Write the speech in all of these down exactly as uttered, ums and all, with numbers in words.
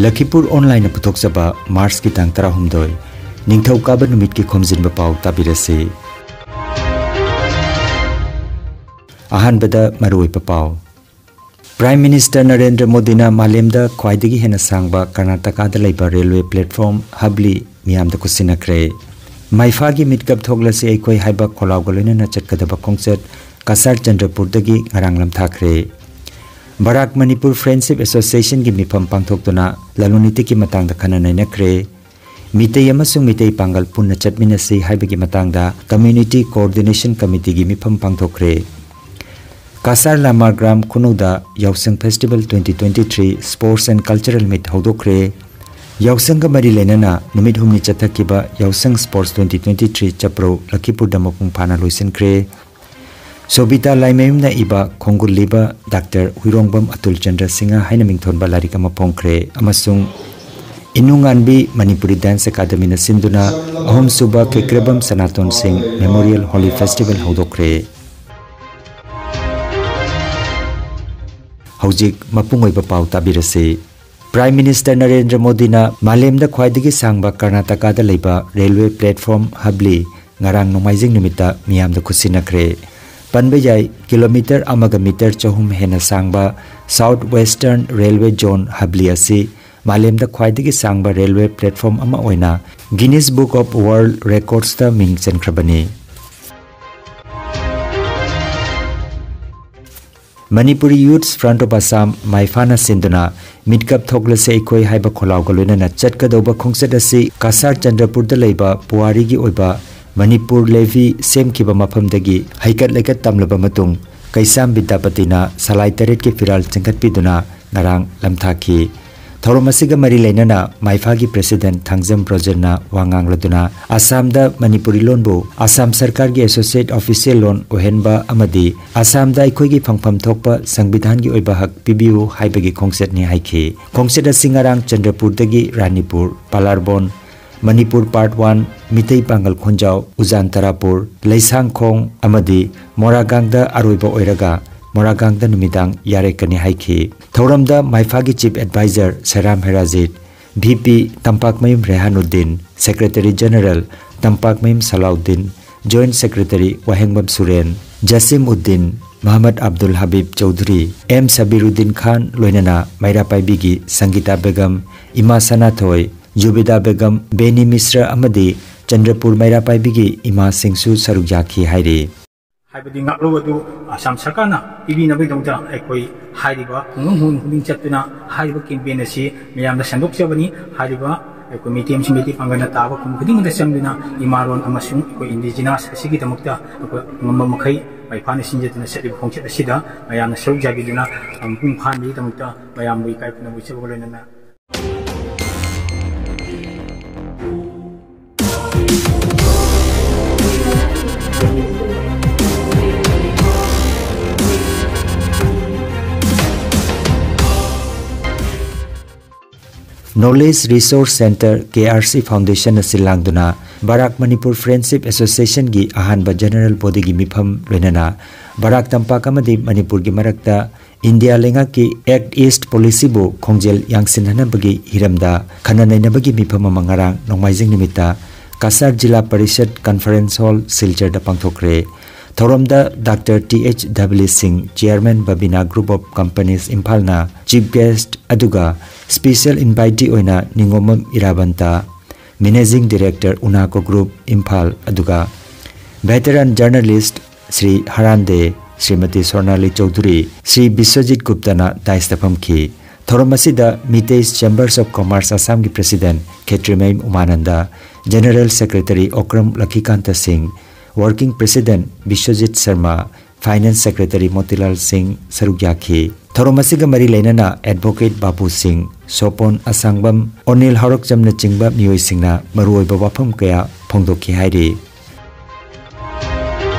ꯂꯈꯤꯄꯨꯔ ꯑꯣꯟꯂꯥꯏꯟꯅ ꯄꯨꯊꯣꯛꯆꯕ ꯃꯥꯔꯆꯀꯤ ꯇꯥꯡ ꯇꯔꯥꯍꯨꯝꯗꯣꯏ, ꯅꯤꯡꯊꯧꯀꯥꯕ ꯅꯨꯃꯤꯠꯀꯤ ꯈꯣꯝꯖꯤꯟꯕ ꯄꯥꯎ ꯇꯥꯕꯤꯔꯁꯤ꯫ ꯑꯍꯥꯟꯕꯗ ꯃꯔꯨꯑꯣꯏꯕ ꯄꯥꯎ꯫ Prime Minister ꯅꯔꯦꯟꯗ꯭ꯔ ꯃꯣꯗꯤꯅ ꯃꯥꯂꯦꯝꯗ ꯈ꯭ꯋꯥꯏꯗꯒꯤ ꯍꯦꯟꯅ ꯁꯥꯡꯕ ꯀꯔꯅꯥꯇꯀꯥꯗ ꯂꯩꯕ ꯔꯦꯜꯋꯦ platform ꯍꯕ꯭ꯂꯤ ꯃꯤꯌꯥꯝꯗ ꯈꯨꯠꯁꯤꯟꯅꯈ꯭ꯔꯦ꯫ ꯃꯩꯐꯥꯒꯤ ꯃꯤꯠꯀꯞ ꯊꯣꯛꯂꯁꯤ ꯑꯩꯈꯣꯏ ꯍꯥꯏꯕ ꯈꯣꯜꯂꯥꯎꯒ ꯂꯣꯏꯅꯅ ꯆꯠꯀꯗꯕ ꯈꯣꯡꯆꯠ ꯀꯁꯥꯔ ꯆꯟꯗ꯭ꯔꯄꯨꯔꯗꯒꯤ ꯉꯔꯥꯡ ꯂꯝꯊꯥꯈ꯭ꯔꯦ꯫ ꯕꯔꯥꯛ ꯃꯅꯤꯄꯨꯔ Friendship Associationꯒꯤ ꯃꯤꯐꯝ ꯄꯥꯡꯊꯣꯛꯇꯨꯅ ꯂꯂꯣꯟ ꯏꯇꯤꯛꯀꯤ ꯃꯇꯥꯡꯗ ꯈꯟꯅ ꯅꯩꯅꯈ꯭ꯔꯦ꯫ ꯃꯤꯇꯩ ꯑꯃꯁꯨꯡ ꯃꯤꯇꯩ ꯄꯥꯡꯒꯜ ꯄꯨꯟꯅ ꯆꯠꯃꯤꯟꯅꯁꯤ ꯍꯥꯏꯕꯒꯤ ꯃꯇꯥꯡꯗ Community Coordination Committeeꯒꯤ ꯃꯤꯐꯝ ꯄꯥꯡꯊꯣꯛꯈ꯭ꯔꯦ꯫ ꯀꯁꯥꯔ ꯂꯥꯃꯥꯔꯒ꯭ꯔꯥꯝ ꯈꯨꯅꯧꯗ ꯌꯥꯎꯁꯪ Festival twenty twenty-three Sports and Cultural Meet ꯍꯧꯗꯣꯛꯈ꯭ꯔꯦ꯫ ꯌꯥꯎꯁꯪꯒ ꯃꯔꯤ ꯂꯩꯅꯅ ꯅꯨꯃꯤꯠ ꯍꯨꯝꯅꯤ ꯆꯠꯊꯈꯤꯕ ꯌꯥꯎꯁꯪ Sports twenty twenty-three ꯆꯞꯄ꯭ꯔꯧ ꯂꯈꯤꯄꯨꯔꯗ ꯃꯄꯨꯡ ꯐꯥꯅ ꯂꯣꯏꯁꯤꯟꯈ꯭ꯔꯦ꯫ ꯁꯣꯕꯤꯇꯥ ꯂꯥꯏꯃꯌꯨꯝꯅ ꯏꯕ ꯈꯣꯡꯒꯨꯜꯂꯤꯕ ꯗꯥꯛꯇꯔ ꯍꯨꯏꯔꯣꯡꯕꯝ ꯑꯇꯨꯜ ꯆꯟꯗ꯭ꯔ ꯁꯤꯡꯍ ꯍꯥꯏꯅ ꯃꯤꯡꯊꯣꯟꯕ ꯂꯥꯏꯔꯤꯛ ꯑꯃ ꯐꯣꯡꯈ꯭ꯔꯦ ꯑꯃꯁꯨꯡ ꯏꯅꯨꯉꯥꯟꯕꯤ ꯃꯅꯤꯄꯨꯔꯤ Dance Academyꯅ ꯁꯤꯟꯗꯨꯅ ꯑꯍꯨꯝꯁꯨꯕ ꯈꯦꯀ꯭ꯔꯦꯕꯝ ꯁꯅꯥꯇꯣꯟ ꯁꯤꯡ Memorial Holi Festival ꯍꯧꯗꯣꯛꯈ꯭ꯔꯦ꯫ ꯍꯧꯖꯤꯛ ꯃꯄꯨꯡ ꯑꯣꯏꯕ ꯄꯥꯎ ꯇꯥꯕꯤꯔꯁꯤ꯫ Prime Minister ꯅꯔꯦꯟꯗ꯭ꯔ ꯃꯣꯗꯤꯅ ꯃꯥꯂꯦꯝꯗ ꯈ꯭ꯋꯥꯏꯗꯒꯤ ꯁꯥꯡꯕ ꯀꯔꯅꯥꯇꯀꯥꯗ ꯂꯩꯕ ꯔꯦꯜꯋꯦ platform ꯍꯕ꯭ꯂꯤ ꯉꯔꯥꯡ ꯅꯣꯡꯃꯥꯏꯖꯤꯡ ꯅꯨꯃꯤꯠꯇ ꯃꯤꯌꯥꯝꯗ ꯈꯨꯠꯁꯤꯟꯅꯈ꯭ꯔꯦ꯫ ꯄꯟꯕ ꯌꯥꯏ, ꯀꯤꯂꯣꯃꯤꯇꯔ ꯑꯃꯒ ꯃꯤꯇꯔ ꯆꯍꯨꯝ ꯍꯦꯟꯅ ꯁꯥꯡꯕ South Western Railway Zone ꯍꯕ꯭ꯂꯤ ꯑꯁꯤ ꯃꯥꯂꯦꯝꯗ ꯈ꯭ꯋꯥꯏꯗꯒꯤ ꯁꯥꯡꯕ ꯔꯦꯜꯋꯦ platform ꯑꯃ ꯑꯣꯏꯅ Guinness Book of World Recordsꯇ ꯃꯤꯡ ꯆꯟꯈ꯭ꯔꯕꯅꯤ꯫ Manipuri Youths Front of Assam, ꯃꯥꯏꯐꯥꯅ ꯁꯤꯟꯗꯨꯅ ꯃꯤꯠꯀꯞ ꯊꯣꯛꯂꯁꯦ ꯑꯩꯈꯣꯏ ꯍꯥꯏꯕ ꯈꯣꯜꯂꯥꯎꯒ ꯂꯣꯏꯅꯅ ꯆꯠꯀꯗꯧꯕ ꯈꯣꯡꯆꯠ ꯑꯁꯤ ꯀꯁꯥꯔ ꯆꯟꯗ꯭ꯔꯄꯨꯔꯗ ꯂꯩꯕ ꯄꯨꯋꯥꯔꯤꯒꯤ ꯑꯣꯏꯕ ꯃꯅꯤꯄꯨꯔ ꯂꯦꯚꯤ ꯁꯦꯝꯈꯤꯕ ꯃꯐꯝꯗꯒꯤ ꯍꯩꯀꯠ ꯂꯩꯀꯠ ꯇꯝꯂꯕ ꯃꯇꯨꯡ ꯀꯩꯁꯥꯝ ꯕꯤꯗ꯭ꯌꯥꯄꯇꯤꯅ ꯁꯂꯥꯏ ꯇꯔꯦꯠꯀꯤ ꯐꯤꯔꯥꯜ ꯆꯤꯡꯈꯠꯄꯤꯗꯨꯅ ꯉꯔꯥꯡ ꯂꯝꯊꯥꯈꯤ꯫ ꯊꯧꯔꯝ ꯑꯁꯤꯒ ꯃꯔꯤ ꯂꯩꯅꯅ ꯃꯥꯏꯐꯥꯒꯤ President ꯊꯥꯡꯖꯝ ꯕ꯭ꯔꯣꯖꯦꯟꯅ ꯋꯥ ꯉꯥꯡꯂꯗꯨꯅ ꯑꯁꯥꯝꯗ ꯃꯅꯤꯄꯨꯔꯤ ꯂꯣꯟꯕꯨ ꯑꯁꯥꯝ ꯁꯔꯀꯥꯔꯒꯤ official ꯂꯣꯟ ꯑꯣꯏꯍꯟꯕ ꯑꯃꯗꯤ ꯑꯁꯥꯝꯗ ꯑꯩꯈꯣꯏꯒꯤ ꯐꯪꯐꯝ ꯊꯣꯛꯄ ꯁꯪꯕꯤꯙꯥꯟꯒꯤ ꯑꯣꯏꯕ ꯍꯛ ꯄꯤꯕꯤꯌꯨ ꯍꯥꯏꯕꯒꯤ ꯈꯣꯡꯆꯠꯅꯤ ꯍꯥꯏꯈꯤ꯫ ꯈꯣꯡꯆꯠ ꯑꯁꯤ ꯉꯔꯥꯡ ꯆꯟꯗ꯭ꯔꯄꯨꯔꯗꯒꯤ ꯔꯥꯅꯤꯄꯨꯔ, ꯄꯥꯂꯥꯔꯕꯣꯟ, ꯃꯅꯤꯄꯨꯔ Part One, ꯃꯤꯇꯩ ꯄꯥꯡꯒꯜ ꯈꯣꯟꯖꯥꯎ, ꯎꯖꯥꯟ ꯇꯔꯥꯄꯨꯔ, ꯂꯩꯁꯥꯡꯈꯣꯡ ꯑꯃꯗꯤ ꯃꯣꯔꯥꯒꯥꯡꯗ ꯑꯔꯣꯏꯕ ꯑꯣꯏꯔꯒ ꯃꯣꯔꯥꯒꯥꯡꯗ ꯅꯨꯃꯤꯗꯥꯡ ꯌꯥꯔꯦꯀꯅꯤ ꯍꯥꯏꯈꯤ꯫ ꯊꯧꯔꯝꯗ ꯃꯥꯏꯐꯥꯒꯤ Chief Advisor Seram Herajit, V P Tampakmayum Rehanuddin, Secretary General Tampakmayum Salauddin, Joint Secretary Wahengbam Suren, Jasim Uddin, Mohammad Abdul Habib Chowdhury, M Sabiruddin Khan, ꯂꯣꯏꯅꯅ ꯃꯩꯔꯥ ꯄꯥꯏꯕꯤꯒꯤ ꯁꯪꯒꯤꯇꯥ ꯕꯦꯒꯝ, ꯏꯃꯥ ꯁꯅꯥꯊꯣꯏ, ꯖꯨꯕꯤꯗꯥ ꯕꯦꯒꯝ, ꯕꯦꯅꯤ ꯃꯤꯁ꯭ꯔ ꯑꯃꯗꯤ ꯆꯟꯗ꯭ꯔꯄꯨꯔ ꯃꯩꯔꯥ ꯄꯥꯏꯕꯤꯒꯤ ꯏꯃꯥꯁꯤꯡꯁꯨ ꯁꯔꯨꯛ ꯌꯥꯈꯤ ꯍꯥꯏꯔꯤ꯫ ꯍꯥꯏꯕꯗꯤ ꯉꯥꯛꯂꯧ ꯑꯗꯨ ꯑꯁꯥꯝ ꯁꯔꯀꯥꯔꯅ ꯄꯤꯕꯤꯅꯕꯒꯤꯗꯃꯛꯇ ꯑꯩꯈꯣꯏ ꯍꯥꯏꯔꯤꯕ ꯈꯨꯡꯒꯪ ꯈꯨꯡꯒꯪ ꯈꯨꯗꯤꯡ ꯆꯠꯇꯨꯅ ꯍꯥꯏꯔꯤꯕ campaign ꯑꯁꯤ ꯃꯌꯥꯝꯗ ꯁꯟꯗꯣꯛꯆꯕꯅꯤ꯫ ꯍꯥꯏꯔꯤꯕ ꯑꯩꯈꯣꯏ ꯃꯩꯇꯩ ꯑꯃꯁꯨꯡ ꯃꯩꯇꯩ ꯄꯥꯡꯒꯜꯅ ꯇꯥꯕ ꯈꯨꯟ ꯈꯨꯗꯤꯡꯃꯛꯇ ꯆꯪꯗꯨꯅ ꯏꯃꯥꯂꯣꯟ ꯑꯃꯁꯨꯡ ꯑꯩꯈꯣꯏ indigenous ꯑꯁꯤꯒꯤꯗꯃꯛꯇ ꯑꯩꯈꯣꯏ ꯉꯝꯕ ꯃꯈꯩ ꯃꯥꯏ ꯄꯥꯛꯅ ꯁꯤꯟꯖꯗꯨꯅ ꯆꯠꯂꯤꯕ ꯈꯣꯡꯆꯠ ꯑꯁꯤꯗ ꯃꯌꯥꯝꯅ ꯁꯔꯨꯛ ꯌꯥꯕꯤꯗꯨꯅ ꯃꯄꯨꯡ ꯐꯥꯍꯟꯕꯒꯤꯗꯃꯛꯇ ꯃꯌꯥꯝꯕꯨ ꯏꯀꯥꯏ ꯈꯨꯝꯅꯕ ꯎꯠꯆꯕꯒ ꯂꯣꯏꯅꯅ Knowledge Resource Centre, K R C Foundation ꯑꯁꯤ ꯂꯥꯡꯗꯨꯅ ꯕꯔꯥꯛ ꯃꯅꯤꯄꯨꯔ Friendship Associationꯒꯤ ꯑꯍꯥꯟꯕ General Bodyꯒꯤ ꯃꯤꯐꯝ, ꯂꯣꯏꯅꯅ ꯕꯔꯥꯛ ꯇꯝꯄꯥꯛ ꯑꯃꯗꯤ ꯃꯅꯤꯄꯨꯔꯒꯤ ꯃꯔꯛꯇ ꯏꯟꯗꯤꯌꯥ ꯂꯩꯉꯥꯛꯀꯤ Act East Policyꯕꯨ ꯈꯣꯡꯖꯦꯜ ꯌꯥꯡꯁꯤꯟꯅꯅꯕꯒꯤ ꯍꯤꯔꯝꯗ ꯈꯟꯅ ꯅꯩꯅꯕꯒꯤ ꯃꯤꯐꯝ ꯑꯃ ꯉꯔꯥꯡ ꯅꯣꯡꯃꯥꯏꯖꯤꯡ ꯅꯨꯃꯤꯠꯇ ꯀꯁꯥꯔ ꯖꯤꯂꯥ ꯄꯔꯤꯁꯠ Conference Hall ꯁꯤꯜꯆꯔꯗ ꯄꯥꯡꯊꯣꯛꯈ꯭ꯔꯦ꯫ ꯊꯧꯔꯝꯗ Doctor T H W Singh, Chairman Babina Group of Companies ꯏꯝꯐꯥꯜꯅ Chief Guest, ꯑꯗꯨꯒ Special Invitee ꯑꯣꯏꯅ ꯅꯤꯉꯣꯝꯕꯝ ꯏꯔꯥꯕꯟꯇ, Managing Director UNACO Group Imphal, ꯑꯗꯨꯒ Veteran Journalist Shri ꯍꯔꯥꯟꯗꯦ, Shrimati ꯁꯣꯔꯅꯥꯂꯤ Chaudhuri, Shri Biswajit ꯒꯨꯞꯇꯅ dais ꯐꯝꯈꯤ꯫ ꯊꯧꯔꯝ ꯑꯁꯤꯗ Meitei Chambers of Commerce ꯑꯁꯥꯝꯒꯤ President ꯈꯦꯇ꯭ꯔꯤꯃꯌꯨꯝ ꯎꯃꯥꯅꯟꯗ, General Secretary ꯑꯣꯀ꯭ꯔꯝ ꯂꯈꯤꯀꯥꯟꯇ ꯁꯤꯡ, Working President Biswajit Sharma, Finance Secretary Motilal ꯁꯤꯡ ꯁꯔꯨꯛ ꯌꯥꯈꯤ꯫ ꯊꯧꯔꯝ ꯑꯁꯤꯒ ꯃꯔꯤ ꯂꯩꯅꯅ Advocate ꯕꯥꯕꯨ ꯁꯤꯡ, ꯁꯣꯄꯣꯟ ꯑꯁꯥꯡꯕꯝ, ꯑꯣꯅꯤꯜ ꯍꯧꯔꯛꯆꯝꯅꯆꯤꯡꯕ ꯃꯤꯑꯣꯏꯁꯤꯡꯅ ꯃꯔꯨꯑꯣꯏꯕ ꯋꯥꯐꯝ ꯀꯌꯥ ꯐꯣꯡꯗꯣꯛꯈꯤ ꯍꯥꯏꯔꯤ꯫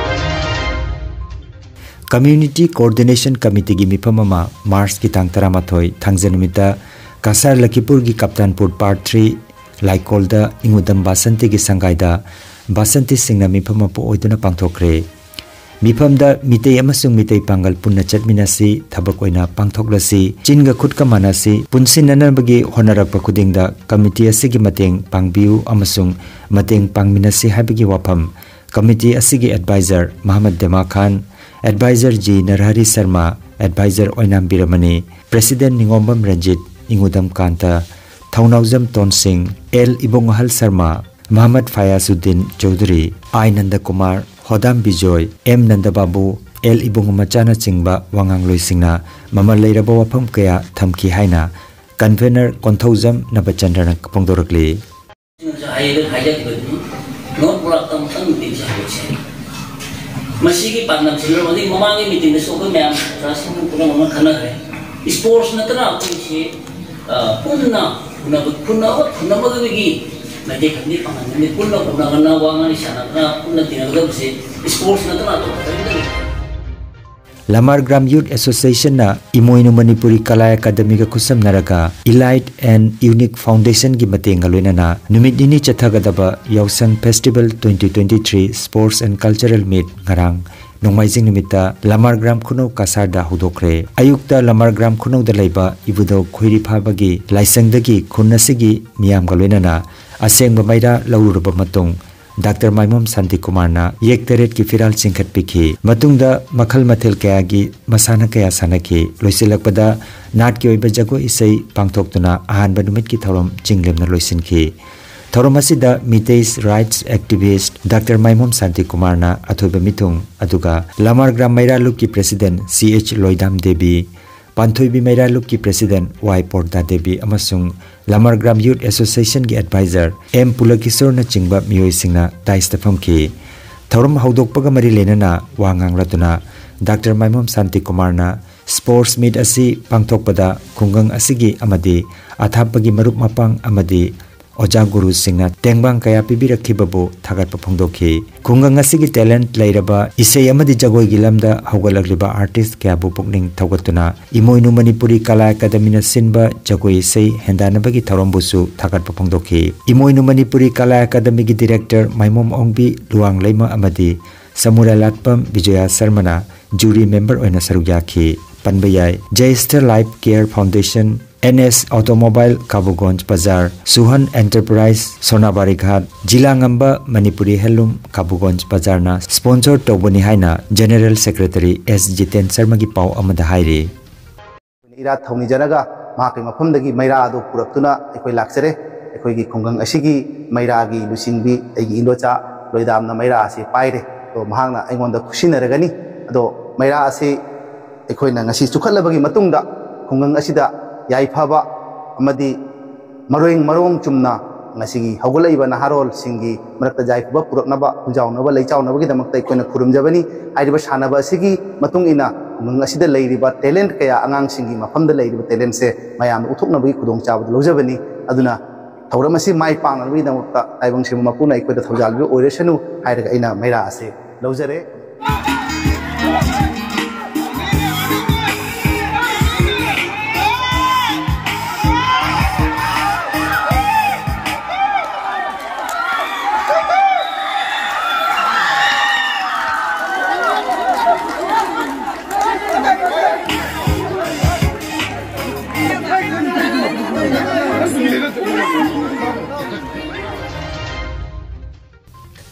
Community Coordination Committeeꯒꯤ ꯃꯤꯐꯝ ꯑꯃ ꯃꯥꯔꯆꯀꯤ ꯇꯥꯡ ꯇꯔꯥꯃꯥꯊꯣꯏ ꯊꯥꯡꯖ ꯅꯨꯃꯤꯠꯇ ꯀꯁꯥꯔ ꯂꯈꯤꯄꯨꯔꯒꯤ ꯀꯞꯇꯥꯟꯄꯨꯔ Part three ꯂꯥꯏꯀꯣꯜꯗ ꯏꯉꯨꯗꯝ ꯕꯥꯁꯟꯇꯤꯒꯤ ꯁꯪꯒꯥꯏꯗ ꯕꯥꯁꯟꯇꯤ ꯁꯤꯡꯅ ꯃꯤꯐꯝ ꯃꯄꯨ ꯑꯣꯏꯗꯨꯅ ꯄꯥꯡꯊꯣꯛꯈ꯭ꯔꯦ꯫ ꯃꯤꯐꯝꯗ ꯃꯤꯇꯩ ꯑꯃꯁꯨꯡ ꯃꯤꯇꯩ ꯄꯥꯡꯒꯜ ꯄꯨꯟꯅ ꯆꯠꯃꯤꯟꯅꯁꯤ, ꯊꯕꯛ ꯑꯣꯏꯅ ꯄꯥꯡꯊꯣꯛꯂꯁꯤ, ꯆꯤꯟꯒ ꯈꯨꯠꯀ ꯃꯥꯟꯅꯁꯤ, ꯄꯨꯟꯁꯤꯟꯅꯅꯕꯒꯤ ꯍꯣꯠꯅꯔꯛꯄ ꯈꯨꯗꯤꯡꯗ ꯀꯃꯤꯇꯤ ꯑꯁꯤꯒꯤ ꯃꯇꯦꯡ ꯄꯥꯡꯕꯤꯌꯨ ꯑꯃꯁꯨꯡ ꯃꯇꯦꯡ ꯄꯥꯡꯃꯤꯟꯅꯁꯤ ꯍꯥꯏꯕꯒꯤ ꯋꯥꯐꯝ ꯀꯃꯤꯇꯤ ꯑꯁꯤꯒꯤ advisor Mohammad Dema Khan, advisor G Narahari Sharma, advisor Oinam ꯕꯤꯔꯃꯅꯤ, president Ningombam Ranjit, Ingudam Kanta, Thounaojam Tonsing, L Ibongahal Sharma, Mohammad Fayazuddin Chowdhury, I Nandakumar, Hodam Bijoy, M Nandababu, L ꯏꯕꯨꯡꯉꯣꯃꯆꯥꯅꯆꯤꯡꯕ ꯋꯥꯉꯥꯡꯂꯣꯏꯁꯤꯡꯅ ꯃꯃꯜ ꯂꯩꯔꯕ ꯋꯥꯐꯝ ꯀꯌꯥ ꯊꯝꯈꯤ ꯍꯥꯏꯅ ꯀꯟꯚꯦꯅꯔ ꯀꯣꯟꯊꯧꯖꯝ ꯅꯕꯆꯟꯗ꯭ꯔꯅ ꯐꯣꯡꯗꯣꯔꯛꯂꯤ꯫ ꯍꯥꯏꯖꯈꯤꯕꯗꯨꯅꯤ, ꯅꯣꯠ ꯄꯨꯔꯛꯇ ꯑꯃꯨꯛꯇꯪ ꯃꯤꯇꯤꯡꯁꯦ ꯍꯧꯗꯣꯛꯁꯦ꯫ ꯃꯁꯤꯒꯤ ꯄꯥꯟꯗꯝꯁꯤꯅ ꯍꯧꯖꯤꯛ ꯃꯃꯥꯡꯒꯤ ꯃꯤꯇꯤꯡꯗꯁꯨ ꯑꯩꯈꯣꯏ ꯃꯌꯥꯝ ꯑꯣꯖꯥꯁꯤꯡ ꯄꯨꯝꯅꯃꯛꯅ ꯈꯟꯅꯈ꯭ꯔꯦ꯫ ꯏꯁꯄꯣꯔꯠꯁ ꯅꯠꯇꯅ ꯑꯩꯈꯣꯏꯁꯤ, ꯑ, ꯄꯨꯟꯅ ꯐꯨꯅꯕ, ꯐꯨꯅꯕ, ꯐꯨꯅꯕꯒꯤ ꯃꯥꯏꯀꯩ ꯈꯟꯗꯤ ꯄꯥꯡꯍꯟꯒꯅꯤ꯫ ꯄꯨꯟꯅ ꯐꯨꯅꯗꯅ, ꯋꯥ ꯉꯥꯡꯅ ꯁꯥꯟꯅꯗꯅ, ꯄꯨꯟꯅ ꯇꯤꯟꯅꯒꯗꯕꯁꯦ ꯏꯁꯄꯣꯔꯠꯁ ꯅꯠꯇꯅ ꯑꯇꯣꯞꯄ ꯀꯔꯤꯝꯇ ꯂꯩꯇꯦ꯫ ꯂꯃꯥꯔꯒ꯭ꯔꯥꯝ ꯌꯨꯠ ꯑꯦꯁꯣꯁꯤꯌꯦꯁꯟꯅ ꯏꯃꯣꯏꯅꯨ ꯃꯅꯤꯄꯨꯔꯤ ꯀꯂꯥ ꯑꯦꯀꯥꯗꯃꯤꯒ ꯈꯨꯠꯁꯝꯅꯔꯒ Elite and Unique Foundationꯒꯤ ꯃꯇꯦꯡꯒ ꯂꯣꯏꯅꯅ ꯅꯨꯃꯤꯠ ꯅꯤꯅꯤ ꯆꯠꯊꯒꯗꯕ ꯌꯥꯎꯁꯪ Festival twenty twenty-three Sports and Cultural Meet ꯉꯔꯥꯡ ꯅꯣꯡꯃꯥꯏꯖꯤꯡ ꯅꯨꯃꯤꯠꯇ ꯂꯃꯥꯔꯒ꯭ꯔꯥꯝ ꯈꯨꯅꯧ ꯀꯁꯥꯔꯗ ꯍꯧꯗꯣꯛꯈ꯭ꯔꯦ꯫ ꯑꯌꯨꯛꯇ ꯂꯃꯥꯔꯒ꯭ꯔꯥꯝ ꯈꯨꯅꯧꯗ ꯂꯩꯕ ꯏꯕꯨꯙꯧ ꯈꯣꯏꯔꯤꯐꯥꯕꯒꯤ ꯂꯥꯏꯁꯪꯗꯒꯤ ꯈꯨꯟ ꯑꯁꯤꯒꯤ ꯃꯤꯌꯥꯝꯒ ꯂꯣꯏꯅꯅ ꯑꯁꯦꯡꯕ ꯃꯩꯔꯥ ꯂꯧꯔꯨꯔꯕ ꯃꯇꯨꯡ, ꯗꯥꯛꯇꯔ ꯃꯥꯏꯃꯣꯝ ꯁꯥꯟꯇꯤꯀꯨꯃꯥꯔꯅ ꯌꯦꯛ ꯇꯔꯦꯠꯀꯤ ꯐꯤꯔꯥꯜ ꯆꯤꯡꯈꯠꯄꯤꯈꯤ꯫ ꯃꯇꯨꯡꯗ ꯃꯈꯜ ꯃꯊꯦꯜ ꯀꯌꯥꯒꯤ ꯃꯁꯥꯟꯅ ꯀꯌꯥ ꯁꯥꯟꯅꯈꯤ꯫ ꯂꯣꯏꯁꯤꯜꯂꯛꯄꯗ ꯅꯥꯠꯀꯤ ꯑꯣꯏꯕ ꯖꯒꯣꯏ ꯏꯁꯩ ꯄꯥꯡꯊꯣꯛꯇꯨꯅ ꯑꯍꯥꯟꯕ ꯅꯨꯃꯤꯠꯀꯤ ꯊꯧꯔꯝ ꯆꯤꯡꯂꯦꯝꯅ ꯂꯣꯏꯁꯤꯟꯈꯤ꯫ ꯊꯧꯔꯝ ꯑꯁꯤꯗ ꯃꯤꯇꯩꯁ ꯔꯥꯏꯠꯁ ꯑꯦꯛꯇꯤꯚꯤꯁ꯭ꯠ ꯗꯥꯛꯇꯔ ꯃꯥꯏꯃꯣꯝ ꯁꯥꯟꯇꯤꯀꯨꯃꯥꯔꯅ ꯑꯊꯣꯏꯕ ꯃꯤꯊꯨꯡ, ꯑꯗꯨꯒ ꯂꯃꯥꯔꯒ꯭ꯔꯥꯝ ꯃꯩꯔꯥ ꯂꯨꯞꯀꯤ ꯄ꯭ꯔꯦꯁꯤꯗꯦꯟꯠ ꯁꯤ ꯑꯩꯆ ꯂꯣꯏꯗꯥꯝ ꯗꯦꯕꯤ, ꯄꯥꯟꯊꯣꯏꯕꯤ ꯃꯩꯔꯥ ꯂꯨꯞꯀꯤ ꯄ꯭ꯔꯦꯁꯤꯗꯦꯟꯠ ꯋꯥꯏ ꯄꯣꯔꯗꯥ ꯗꯦꯕꯤ ꯑꯃꯁꯨꯡ ꯂꯃꯥꯔꯒ꯭ꯔꯥꯝ ꯌꯨꯠ ꯑꯦꯁꯣꯁꯤꯌꯦꯁꯟꯒꯤ ꯑꯦꯗꯚꯥꯏꯖꯔ ꯑꯦꯝ ꯄꯨꯂꯀꯤꯁꯣꯔꯅꯆꯤꯡꯕ ꯃꯤꯑꯣꯏꯁꯤꯡꯅ ꯗꯥꯏꯁꯇ ꯐꯝꯈꯤ꯫ ꯊꯧꯔꯝ ꯍꯧꯗꯣꯛꯄꯒ ꯃꯔꯤ ꯂꯩꯅꯅ ꯋꯥ ꯉꯥꯡꯂꯗꯨꯅ ꯗꯥꯛꯇꯔ ꯃꯥꯏꯃꯣꯝ ꯁꯥꯟꯇꯤꯀꯨꯃꯥꯔꯅ ꯁ꯭ꯄꯣꯔꯠꯁ ꯃꯤꯠ ꯑꯁꯤ ꯄꯥꯡꯊꯣꯛꯄꯗ ꯈꯨꯡꯒꯪ ꯑꯁꯤꯒꯤ ꯑꯃꯗꯤ ꯑꯊꯥꯞꯄꯒꯤ ꯃꯔꯨꯞ ꯃꯄꯥꯡ ꯑꯃꯗꯤ ꯑꯣꯖꯥ ꯒꯨꯔꯨꯁꯤꯡꯅ ꯇꯦꯡꯕꯥꯡ ꯀꯌꯥ ꯄꯤꯕꯤꯔꯛꯈꯤꯕꯕꯨ ꯊꯥꯒꯠꯄ ꯐꯣꯡꯗꯣꯛꯈꯤ꯫ ꯈꯨꯡꯒꯪ ꯑꯁꯤꯒꯤ ꯇꯦꯂꯦꯟꯠ ꯂꯩꯔꯕ ꯏꯁꯩ ꯑꯃꯗꯤ ꯖꯒꯣꯏꯒꯤ ꯂꯝꯗ ꯍꯧꯒꯠꯂꯛꯂꯤꯕ ꯑꯥꯔꯇꯤꯁꯠ ꯀꯌꯥꯕꯨ ꯄꯨꯛꯅꯤꯡ ꯊꯧꯒꯠꯇꯨꯅ ꯏꯃꯣꯏꯅꯨ ꯃꯅꯤꯄꯨꯔꯤ ꯀꯂꯥ ꯑꯦꯀꯥꯗꯃꯤꯅ ꯁꯤꯟꯕ ꯖꯒꯣꯏ ꯏꯁꯩ ꯍꯦꯟꯗꯥꯟꯅꯕꯒꯤ ꯊꯧꯔꯝꯕꯨꯁꯨ ꯊꯥꯒꯠꯄ ꯐꯣꯡꯗꯣꯛꯈꯤ꯫ ꯏꯃꯣꯏꯅꯨ ꯃꯅꯤꯄꯨꯔꯤ ꯀꯂꯥ ꯑꯦꯀꯥꯗꯃꯤꯒꯤ ꯗꯤꯔꯦꯛꯇꯔ ꯃꯥꯏꯃꯣꯝ ꯑꯣꯡꯕꯤ ꯂꯨꯋꯥꯡꯂꯩꯃ ꯑꯃꯗꯤ ꯁꯃꯨꯔꯥꯏꯂꯥꯠꯄꯝ ꯕꯤꯖꯌꯥ ꯁꯔꯃꯅ ꯖꯨꯔꯤ ꯃꯦꯝꯕꯔ ꯑꯣꯏꯅ ꯁꯔꯨꯛ ꯌꯥꯈꯤ꯫ ꯄꯟꯕ ꯌꯥꯏ, Jayastha life care foundation, N S automobile ꯀꯥꯕꯨꯒꯣꯟꯖ ꯕꯖꯥꯔ, ꯁꯨꯍꯟ ꯑꯦꯟꯇꯔꯄ꯭ꯔꯥꯏꯖ, ꯁꯣꯅꯥꯕꯥꯔꯤ ꯘꯥꯠ, ꯖꯤꯂꯥ ꯉꯝꯕ ꯃꯅꯤꯄꯨꯔꯤ ꯍꯦꯟꯂꯨꯝ ꯀꯥꯕꯨꯒꯣꯟꯖ ꯕꯖꯥꯔꯅ ꯁ꯭ꯄꯣꯟꯁꯔ ꯇꯧꯕꯅꯤ ꯍꯥꯏꯅ ꯖꯦꯅꯦꯔꯦꯜ ꯁꯦꯀ꯭ꯔꯦꯇꯔꯤ ꯑꯦꯁ ꯖꯤꯇꯦꯟ ꯁꯔꯃꯒꯤ ꯄꯥꯎ ꯑꯃꯗ ꯍꯥꯏꯔꯤ꯫ ꯑꯩꯈꯣꯏꯅ ꯏꯔꯥꯠ ꯊꯧꯅꯤꯖꯔꯒ ꯃꯍꯥꯛꯀꯤ ꯃꯐꯝꯗꯒꯤ ꯃꯩꯔꯥ ꯑꯗꯨ ꯄꯨꯔꯛꯇꯨꯅ ꯑꯩꯈꯣꯏ ꯂꯥꯛꯆꯔꯦ꯫ ꯑꯩꯈꯣꯏꯒꯤ ꯈꯨꯡꯒꯪ ꯑꯁꯤꯒꯤ ꯃꯩꯔꯥꯒꯤ ꯂꯨꯆꯤꯡꯕꯤ ꯑꯩꯒꯤ ꯏꯟꯗꯣꯆꯥ ꯂꯣꯏꯗꯥꯝꯅ ꯃꯩꯔꯥ ꯑꯁꯤ ꯄꯥꯏꯔꯦ꯫ ꯑꯗꯣ ꯃꯍꯥꯛꯅ ꯑꯩꯉꯣꯟꯗ ꯈꯨꯠꯁꯤꯟꯅꯔꯒꯅꯤ꯫ ꯑꯗꯣ ꯃꯩꯔꯥ ꯑꯁꯤ ꯑꯩꯈꯣꯏꯅ ꯉꯁꯤ ꯆꯨꯈꯠꯂꯕꯒꯤ ꯃꯇꯨꯡꯗ ꯈꯨꯡꯒꯪ ꯑꯁꯤꯗ ꯌꯥꯏꯐꯕ ꯑꯃꯗꯤ ꯃꯔꯣꯏꯡ ꯃꯔꯣꯡ ꯆꯨꯝꯅ ꯉꯁꯤꯒꯤ ꯍꯧꯒꯠꯂꯛꯏꯕ ꯅꯍꯥꯔꯣꯜꯁꯤꯡꯒꯤ ꯃꯔꯛꯇ ꯌꯥꯏꯐꯕ ꯄꯨꯔꯛꯅꯕ, ꯍꯨꯟꯖꯥꯎꯅꯕ, ꯂꯩꯆꯥꯎꯅꯕꯒꯤꯗꯃꯛꯇ ꯑꯩꯈꯣꯏꯅ ꯈꯨꯔꯨꯝꯖꯕꯅꯤ꯫ ꯍꯥꯏꯔꯤꯕ ꯁꯥꯟꯅꯕ ꯑꯁꯤꯒꯤ ꯃꯇꯨꯡ ꯏꯟꯅ ꯈꯨꯡꯒꯪ ꯑꯁꯤꯗ ꯂꯩꯔꯤꯕ ꯇꯦꯂꯦꯟꯠ ꯀꯌꯥ, ꯑꯉꯥꯡꯁꯤꯡꯒꯤ ꯃꯐꯝꯗ ꯂꯩꯔꯤꯕ ꯇꯦꯂꯦꯟꯠꯁꯦ ꯃꯌꯥꯝꯅ ꯎꯠꯊꯣꯛꯅꯕꯒꯤ ꯈꯨꯗꯣꯡꯆꯥꯕꯗꯨ ꯂꯧꯖꯕꯅꯤ꯫ ꯑꯗꯨꯅ ꯊꯧꯔꯝ ꯑꯁꯤ ꯃꯥꯏ ꯄꯥꯛꯅꯕꯒꯤꯗꯃꯛꯇ ꯇꯥꯏꯕꯪ ꯁꯤꯕ ꯃꯄꯨꯅ ꯑꯩꯈꯣꯏꯗ ꯊꯧꯖꯥꯜꯕꯤꯕ ꯑꯣꯏꯔꯁꯅꯨ ꯍꯥꯏꯔꯒ ꯑꯩꯅ ꯃꯩꯔꯥ ꯑꯁꯤ ꯂꯧꯖꯔꯦ꯫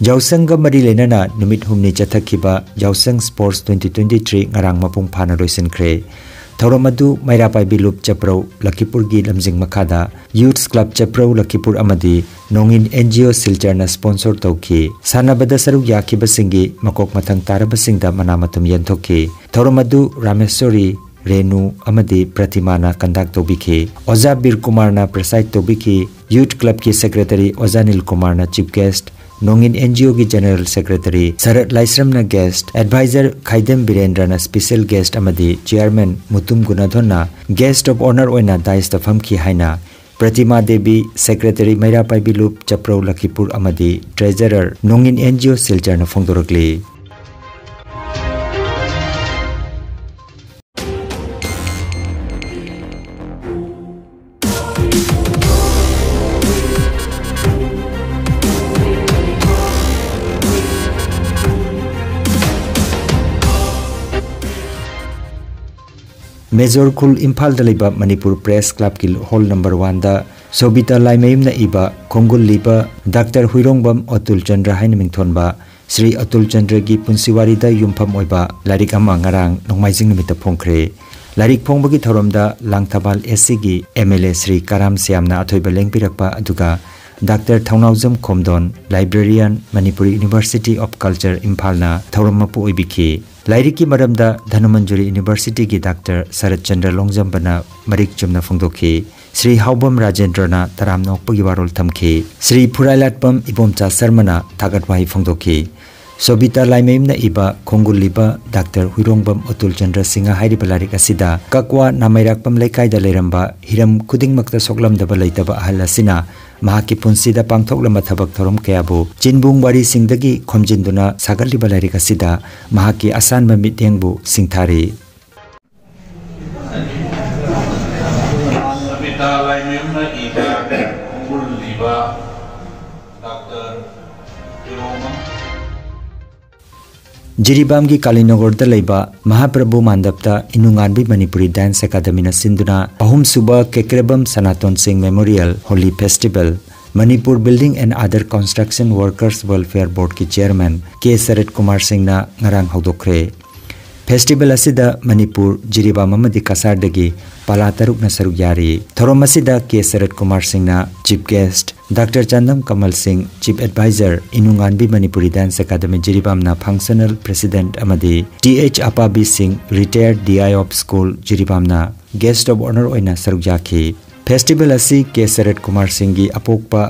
ꯌꯥꯎꯁꯪꯒ ꯃꯔꯤ ꯂꯩꯅꯅ ꯅꯨꯃꯤꯠ ꯍꯨꯝꯅꯤ ꯆꯠꯊꯈꯤꯕ ꯌꯥꯎꯁꯪ ꯁ꯭ꯄꯣꯔꯠꯁ twenty twenty three ꯉꯔꯥꯡ ꯃꯄꯨꯡ ꯐꯥꯅ ꯂꯣꯏꯁꯤꯟꯈ꯭ꯔꯦ꯫ ꯊꯧꯔꯝ ꯑꯗꯨ ꯃꯩꯔꯥ ꯄꯥꯏꯕꯤ ꯂꯨꯞ ꯆꯄ꯭ꯔꯧ ꯂꯈꯤꯄꯨꯔꯒꯤ ꯂꯝꯖꯤꯡ ꯃꯈꯥꯗ ꯌꯨꯊ ꯀ꯭ꯂꯕ ꯆꯄ꯭ꯔꯧ ꯂꯈꯤꯄꯨꯔ ꯑꯃꯗꯤ ꯅꯣꯡꯏꯟ ꯑꯦꯟ ꯖꯤ ꯑꯣ ꯁꯤꯜꯆꯔꯅ ꯁ꯭ꯄꯣꯟꯁꯔ ꯇꯧꯈꯤ꯫ ꯁꯥꯟꯅꯕꯗ ꯁꯔꯨꯛ ꯌꯥꯈꯤꯕꯁꯤꯡꯒꯤ ꯃꯀꯣꯛ ꯃꯊꯪ ꯇꯥꯔꯕꯁꯤꯡꯗ ꯃꯅꯥ ꯃꯊꯨꯝ ꯌꯦꯟꯊꯣꯛꯈꯤ꯫ ꯊꯧꯔꯝ ꯑꯗꯨ ꯔꯥꯃꯦꯁꯣꯔꯤ, ꯔꯦꯅꯨ ꯑꯃꯗꯤ ꯄ꯭ꯔꯇꯤꯃꯥꯅ ꯀꯟꯗꯛ ꯇꯧꯕꯤꯈꯤ꯫ ꯑꯣꯖꯥ ꯕꯤꯔ ꯀꯨꯃꯥꯔꯅ ꯄ꯭ꯔꯦꯁꯥꯏꯗ ꯇꯧꯕꯤꯈꯤ꯫ ꯌꯨꯊ ꯀ꯭ꯂꯕꯀꯤ ꯁꯦꯀ꯭ꯔꯦꯇꯔꯤ ꯑꯣꯖꯥ ꯅꯤꯜ ꯀꯨꯃꯥꯔꯅ ꯆꯤꯐ ꯒꯦꯁ꯭ꯠ, ꯅꯣꯡꯏꯟ ꯑꯦꯟ ꯖꯤ ꯑꯣꯒꯤ ꯖꯦꯅꯦꯔꯦꯜ ꯁꯦꯀ꯭ꯔꯦꯇꯔꯤ ꯁꯔꯠ ꯂꯥꯏꯁ꯭ꯔꯝꯅ ꯒꯦꯁ꯭ꯠ, ꯑꯦꯗꯚꯥꯏꯖꯔ ꯈꯥꯏꯗꯦꯝ ꯕꯤꯔꯦꯟꯗ꯭ꯔꯅ ꯁ꯭ꯄꯤꯁꯦꯜ ꯒꯦꯁ꯭ꯠ ꯑꯃꯗꯤ chairman Mutum ꯒꯨꯅꯥꯙꯣꯟꯅ guest of honour ꯑꯣꯏꯅ ꯗꯥꯏꯁꯇ ꯐꯝꯈꯤ ꯍꯥꯏꯅ ꯄ꯭ꯔꯇꯤꯃꯥ ꯗꯦꯕꯤ, ꯁꯦꯀ꯭ꯔꯦꯇꯔꯤ ꯃꯩꯔꯥ ꯄꯥꯏꯕꯤ ꯂꯨꯞ ꯆꯄ꯭ꯔꯧ ꯂꯈꯤꯄꯨꯔ ꯑꯃꯗꯤ ꯇ꯭ꯔꯦꯖꯔꯔ ꯅꯣꯡꯏꯟ ꯑꯦꯟ ꯖꯤ ꯑꯣ ꯁꯤꯜꯆꯔꯅ ꯐꯣꯡꯗꯣꯔꯛꯂꯤ꯫ ꯃꯦꯖꯣꯔ ꯈꯨꯜ, ꯏꯝꯐꯥꯜꯗ ꯂꯩꯕ ꯃꯅꯤꯄꯨꯔ ꯄ꯭ꯔꯦꯁ ꯀ꯭ꯂꯕꯀꯤ ꯍꯣꯜ ꯅꯝꯕꯔ ꯋꯥꯟꯗ ꯁꯣꯕꯤꯇꯥ ꯂꯥꯏꯃꯌꯨꯝꯅ ꯏꯕ ꯈꯣꯡꯒꯨꯜ ꯂꯤꯕ ꯗꯥꯛꯇꯔ ꯍꯨꯏꯔꯣꯡꯕꯝ ꯑꯇꯨꯜ ꯆꯟꯗ꯭ꯔ ꯍꯥꯏꯅ ꯃꯤꯡꯊꯣꯟꯕ ꯁ꯭ꯔꯤ ꯑꯇꯨꯜ ꯆꯟꯗ꯭ꯔꯒꯤ ꯄꯨꯟꯁꯤ ꯋꯥꯔꯤꯗ ꯌꯨꯝꯐꯝ ꯑꯣꯏꯕ ꯂꯥꯏꯔꯤꯛ ꯑꯃ ꯉꯔꯥꯡ ꯅꯣꯡꯃꯥꯏꯖꯤꯡ ꯅꯨꯃꯤꯠꯇ ꯐꯣꯡꯈ꯭ꯔꯦ꯫ ꯂꯥꯏꯔꯤꯛ ꯐꯣꯡꯕꯒꯤ ꯊꯧꯔꯝꯗ ꯂꯥꯡꯊꯕꯥꯜ ꯑꯦꯁ ꯁꯤꯒꯤ M L A Shri Karam ꯁ꯭ꯌꯥꯝꯅ ꯑꯊꯣꯏꯕ ꯂꯦꯡꯕꯤꯔꯛꯄ, ꯑꯗꯨꯒ doctor Thounaojam Khomdon, librarian, Manipuri university of culture, ꯏꯝꯐꯥꯜꯅ ꯊꯧꯔꯝ ꯃꯄꯨ ꯑꯣꯏꯕꯤꯈꯤ꯫ ꯂꯥꯏꯔꯤꯛꯀꯤ ꯃꯔꯝꯗ ꯙꯅꯃꯟꯖꯨꯔꯤ ꯌꯨꯅꯤꯚꯔꯁꯤꯇꯤꯒꯤ ꯗꯥꯛꯇꯔ ꯁꯔꯠ ꯆꯟꯗ꯭ꯔ ꯂꯣꯡꯖꯝꯕꯅ ꯃꯔꯤꯛ ꯆꯨꯝꯅ ꯐꯣꯡꯗꯣꯛꯈꯤ꯫ ꯁ꯭ꯔꯤ ꯍꯥꯎꯕꯝ ꯔꯥꯖꯦꯟꯗ꯭ꯔꯅ ꯇꯔꯥꯝꯅ ꯑꯣꯛꯄꯒꯤ ꯋꯥꯔꯣꯜ ꯊꯝꯈꯤ꯫ ꯁ꯭ꯔꯤ ꯐꯨꯔꯥꯏꯂꯥꯠꯄꯝ ꯏꯕꯣꯝꯆꯥ ꯁꯔꯃꯅ ꯊꯥꯒꯠ ꯋꯥꯍꯩ ꯐꯣꯡꯗꯣꯛꯈꯤ꯫ ꯁꯣꯕꯤꯇꯥ ꯂꯥꯏꯃꯌꯨꯝꯅ ꯏꯕ ꯈꯣꯡꯒꯨꯜ ꯂꯤꯕ ꯗꯥꯛꯇꯔ ꯍꯨꯏꯔꯣꯡꯕꯝ ꯑꯇꯨꯜ ꯆꯟꯗ꯭ꯔ ꯁꯤꯡꯍ ꯍꯥꯏꯔꯤꯕ ꯂꯥꯏꯔꯤꯛ ꯑꯁꯤꯗ ꯀꯛꯋꯥ ꯅꯥꯃꯩꯔꯥꯛꯄꯝ ꯂꯩꯀꯥꯏꯗ ꯂꯩꯔꯝꯕ ꯍꯤꯔꯝ ꯈꯨꯗꯤꯡꯃꯛꯇ ꯁꯣꯛꯂꯝꯗꯕ ꯂꯩꯇꯕ ꯑꯍꯜ ꯑꯁꯤꯅ ꯃꯍꯥꯛꯀꯤ ꯄꯨꯟꯁꯤꯗ ꯄꯥꯡꯊꯣꯛꯂꯝꯕ ꯊꯕꯛ ꯊꯧꯔꯝ ꯀꯌꯥꯕꯨ ꯆꯤꯟꯕꯨꯡ ꯋꯥꯔꯤꯁꯤꯡꯗꯒꯤ ꯈꯣꯝꯖꯤꯟꯗꯨꯅ ꯁꯥꯒꯠꯂꯤꯕ ꯂꯥꯏꯔꯤꯛ ꯑꯁꯤꯗ ꯃꯍꯥꯛꯀꯤ ꯑꯁꯥꯟꯕ ꯃꯤꯠꯌꯦꯡꯕꯨ ꯁꯤꯡꯊꯥꯔꯤ꯫ ꯁꯕꯤꯇꯥ ꯂꯥꯏꯃꯌꯨꯝꯅ ꯏꯕ ꯈꯣꯡꯒꯨꯜ ꯂꯤꯕ ꯗꯥꯛꯇꯔ ꯍꯨꯏꯔꯣꯡꯕꯝ꯫ ꯖꯤꯔꯤꯕꯥꯝꯒꯤ ꯀꯥꯂꯤꯅꯒꯔꯗ ꯂꯩꯕ ꯃꯍꯥꯄ꯭ꯔꯚꯨ ꯃꯥꯟꯗꯞꯇ ꯏꯅꯨꯉꯥꯟꯕꯤ ꯃꯅꯤꯄꯨꯔꯤ ꯗꯥꯟꯁ ꯑꯦꯀꯥꯗꯃꯤꯅ ꯁꯤꯟꯗꯨꯅ ꯑꯍꯨꯝꯁꯨꯕ Kekrebam Sanaton Singh memorial Holi festival Manipur building and other construction workers welfare ꯕꯣꯔꯗꯀꯤ ꯆꯤꯌꯔꯃꯦꯟ ꯀꯦ ꯁꯔꯠ ꯀꯨꯃꯥꯔ ꯁꯤꯡꯅ ꯉꯔꯥꯡ ꯍꯧꯗꯣꯛꯈ꯭ꯔꯦ꯫ ꯐꯦꯁꯇꯤꯚꯦꯜ ꯑꯁꯤꯗ ꯃꯅꯤꯄꯨꯔ, ꯖꯤꯔꯤꯕꯥꯝ ꯑꯃꯗꯤ ꯀꯁꯥꯔꯗꯒꯤ ꯄꯥꯂꯥ ꯇꯔꯨꯛꯅ ꯁꯔꯨꯛ ꯌꯥꯔꯤ꯫ ꯊꯧꯔꯝ ꯑꯁꯤꯗ ꯀꯦ ꯁꯔꯠ ꯀꯨꯃꯥꯔ ꯁꯤꯡꯅ chief guest, doctor Chandam Kamal Singh, chief advisor, ꯏꯅꯨꯉꯥꯟꯕꯤ ꯃꯅꯤꯄꯨꯔꯤ ꯗꯥꯟꯁ ꯑꯦꯀꯥꯗꯃꯤ ꯖꯤꯔꯤꯕꯥꯝꯅ ꯐꯪꯁꯅꯦꯜ ꯄ꯭ꯔꯦꯁꯤꯗꯦꯟꯠ ꯑꯃꯗꯤ ꯇꯤ ꯑꯩꯆ ꯑꯄꯥꯕꯤ ꯁꯤꯡ, ꯔꯤꯇꯥꯌꯔꯗ ꯗꯤ ꯑꯥꯏ ꯑꯣꯐ ꯁ꯭ꯀꯨꯜ ꯖꯤꯔꯤꯕꯥꯝꯅ ꯒꯦꯁ꯭ꯠ ꯑꯣꯐ ꯑꯣꯅꯔ ꯑꯣꯏꯅ ꯁꯔꯨꯛ ꯌꯥꯈꯤ꯫ ꯐꯦꯁꯇꯤꯚꯦꯜ ꯑꯁꯤ ꯀꯦ ꯁꯔꯠ ꯀꯨꯃꯥꯔ ꯁꯤꯡꯒꯤ ꯑꯄꯣꯛꯄ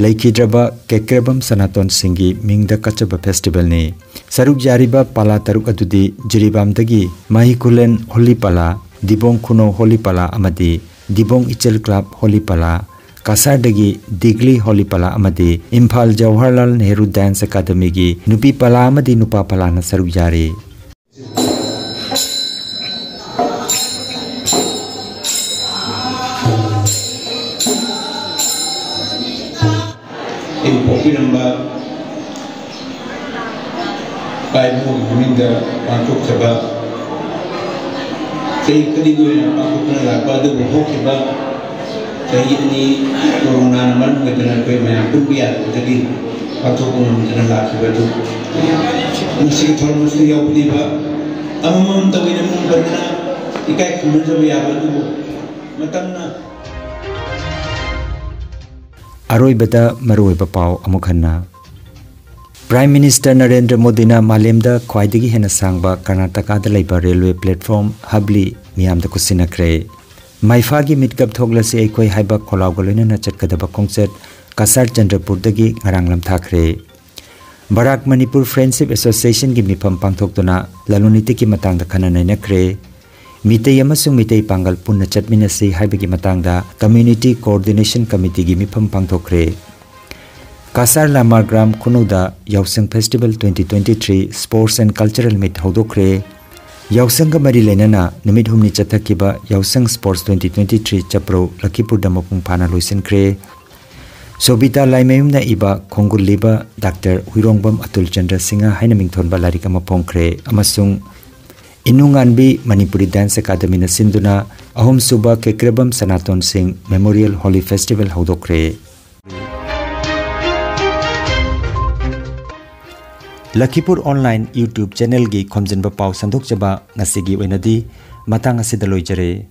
ꯂꯩꯈꯤꯗ꯭ꯔꯕ ꯀꯦꯀ꯭ꯔꯦꯕꯝ ꯁꯅꯥꯇꯣꯟ ꯁꯤꯡꯒꯤ ꯃꯤꯡꯗ ꯀꯠꯆꯕ ꯐꯦꯁꯇꯤꯚꯦꯜꯅꯤ꯫ ꯁꯔꯨꯛ ꯌꯥꯔꯤꯕ ꯄꯥꯂꯥ ꯇꯔꯨꯛ ꯑꯗꯨꯗꯤ ꯖꯤꯔꯤꯕꯥꯝꯗꯒꯤ ꯃꯍꯤꯈꯨꯂꯦꯟ ꯍꯣꯂꯤ ꯄꯥꯂꯥ, ꯗꯤꯕꯣꯡ ꯈꯨꯅꯧ ꯍꯣꯂꯤ ꯄꯥꯂꯥ ꯑꯃꯗꯤ ꯗꯤꯕꯣꯡ ꯏꯆꯦꯜ ꯀ꯭ꯂꯕ ꯍꯣꯂꯤ ꯄꯥꯂꯥ, ꯀꯁꯥꯔꯗꯒꯤ ꯗꯤꯒꯂꯤ ꯍꯣꯂꯤ ꯄꯥꯂꯥ ꯑꯃꯗꯤ ꯏꯝꯐꯥꯜ ꯖꯋꯥꯍꯔꯂꯥꯜ ꯅꯦꯍꯔꯨ ꯗꯥꯟꯁ ꯑꯦꯀꯥꯗꯃꯤꯒꯤ ꯅꯨꯄꯤ ꯄꯥꯂꯥ ꯑꯃꯗꯤ ꯅꯨꯄꯥ ꯄꯥꯂꯥꯅ ꯁꯔꯨꯛ ꯌꯥꯔꯤ꯫ ꯑꯩꯕꯨ ꯄꯣꯛꯄꯤꯔꯝꯕ ꯏꯄꯥ ꯏꯄꯨꯒꯤ ꯃꯃꯤꯡꯗ ꯄꯥꯡꯊꯣꯛꯆꯕ ꯆꯍꯤ ꯈꯨꯗꯤꯡꯒꯤ ꯑꯣꯏꯅ ꯄꯥꯡꯊꯣꯛꯇꯨꯅ ꯂꯥꯛꯄ ꯑꯗꯨꯕꯨ ꯍꯧꯈꯤꯕ ꯆꯍꯤ ꯑꯅꯤ ꯀꯣꯔꯣꯅꯥꯅ ꯃꯔꯝ ꯑꯣꯏꯗꯨꯅ ꯑꯩꯈꯣꯏ ꯃꯌꯥꯝ ꯄꯨꯟꯕ ꯌꯥꯗꯕꯗꯒꯤ ꯄꯥꯡꯊꯣꯛꯄ ꯉꯝꯗꯅ ꯂꯥꯛꯈꯤꯕ ꯑꯗꯨ ꯉꯁꯤꯒꯤ ꯊꯧꯔꯝ ꯑꯁꯤꯗ ꯌꯥꯎꯕꯤꯔꯤꯕ ꯑꯃꯃꯝꯇ ꯑꯣꯏꯅ ꯃꯤꯡ ꯄꯟꯗꯅ ꯏꯀꯥꯏ ꯈꯨꯝꯅꯖꯕ ꯌꯥꯕ ꯑꯗꯨꯕꯨ ꯃꯇꯝꯅ ꯑꯔꯣꯏꯕꯗ ꯃꯔꯨꯑꯣꯏꯕ ꯄꯥꯎ ꯑꯃꯨꯛ ꯍꯟꯅ꯫ Prime Minister ꯅꯔꯦꯟꯗ꯭ꯔ ꯃꯣꯗꯤꯅ ꯃꯥꯂꯦꯝꯗ ꯈ꯭ꯋꯥꯏꯗꯒꯤ ꯍꯦꯟꯅ ꯁꯥꯡꯕ ꯀꯔꯅꯥꯇꯀꯥꯗ ꯂꯩꯕ ꯔꯦꯜꯋꯦ platform ꯍꯕ꯭ꯂꯤ ꯃꯤꯌꯥꯝꯗ ꯈꯨꯠꯁꯤꯟꯅꯈ꯭ꯔꯦ꯫ ꯃꯩꯐꯥꯒꯤ ꯃꯤꯠꯀꯞ ꯊꯣꯛꯂꯁꯤ ꯑꯩꯈꯣꯏ ꯍꯥꯏꯕ ꯈꯣꯜꯂꯥꯎꯒ ꯂꯣꯏꯅꯅ ꯆꯠꯀꯗꯕ ꯈꯣꯡꯆꯠ ꯀꯁꯥꯔ ꯆꯟꯗ꯭ꯔꯄꯨꯔꯗꯒꯤ ꯉꯔꯥꯡ ꯂꯝꯊꯥꯈ꯭ꯔꯦ꯫ ꯕꯔꯥꯛ ꯃꯅꯤꯄꯨꯔ Friendship Associationꯒꯤ ꯃꯤꯐꯝ ꯄꯥꯡꯊꯣꯛꯇꯨꯅ ꯂꯂꯣꯟ ꯏꯇꯤꯛꯀꯤ ꯃꯇꯥꯡꯗ ꯈꯟꯅ ꯅꯩꯅꯈ꯭ꯔꯦ꯫ ꯃꯤꯇꯩ ꯑꯃꯁꯨꯡ ꯃꯤꯇꯩ ꯄꯥꯡꯒꯜ ꯄꯨꯟꯅ ꯆꯠꯃꯤꯟꯅꯁꯤ ꯍꯥꯏꯕꯒꯤ ꯃꯇꯥꯡꯗ Community Coordination Committeeꯒꯤ ꯃꯤꯐꯝ ꯄꯥꯡꯊꯣꯛꯈ꯭ꯔꯦ꯫ ꯀꯁꯥꯔ ꯂꯥꯃꯥꯔꯒ꯭ꯔꯥꯝ ꯈꯨꯅꯧꯗ ꯌꯥꯎꯁꯪ Festival twenty twenty three Sports and Cultural Meet ꯍꯧꯗꯣꯛꯈ꯭ꯔꯦ꯫ ꯌꯥꯎꯁꯪꯒ ꯃꯔꯤ ꯂꯩꯅꯅ ꯅꯨꯃꯤꯠ ꯍꯨꯝꯅꯤ ꯆꯠꯊꯈꯤꯕ ꯌꯥꯎꯁꯪ Sports twenty twenty three ꯆꯞꯄ꯭ꯔꯧ ꯂꯈꯤꯄꯨꯔꯗ ꯃꯄꯨꯡ ꯐꯥꯅ ꯂꯣꯏꯁꯤꯟꯈ꯭ꯔꯦ꯫ ꯁꯣꯕꯤꯇꯥ ꯂꯥꯏꯃꯌꯨꯝꯅ ꯏꯕ ꯈꯣꯡꯒꯨꯜꯂꯤꯕ ꯗꯥꯛꯇꯔ ꯍꯨꯏꯔꯣꯡꯕꯝ ꯑꯇꯨꯜ ꯆꯟꯗ꯭ꯔ ꯁꯤꯡꯍ ꯍꯥꯏꯅ ꯃꯤꯡꯊꯣꯟꯕ ꯂꯥꯏꯔꯤꯛ ꯑꯃ ꯐꯣꯡꯈ꯭ꯔꯦ ꯑꯃꯁꯨꯡ ꯏꯅꯨꯉꯥꯟꯕꯤ ꯃꯅꯤꯄꯨꯔꯤ Dance Academyꯅ ꯁꯤꯟꯗꯨꯅ ꯑꯍꯨꯝꯁꯨꯕ ꯀꯦꯀ꯭ꯔꯕꯝ ꯁꯅꯥꯇꯣꯟ ꯁꯤꯡ Memorial Holi Festival ꯍꯧꯗꯣꯛꯈ꯭ꯔꯦ꯫ ꯂꯈꯤꯄꯨꯔ Online YouTube channelꯒꯤ ꯈꯣꯝꯖꯤꯟꯕ ꯄꯥꯎ ꯁꯟꯗꯣꯛꯆꯕ ꯉꯁꯤꯒꯤ ꯑꯣꯏꯅꯗꯤ ꯃꯇꯥꯡ ꯑꯁꯤꯗ ꯂꯣꯏꯖꯔꯦ꯫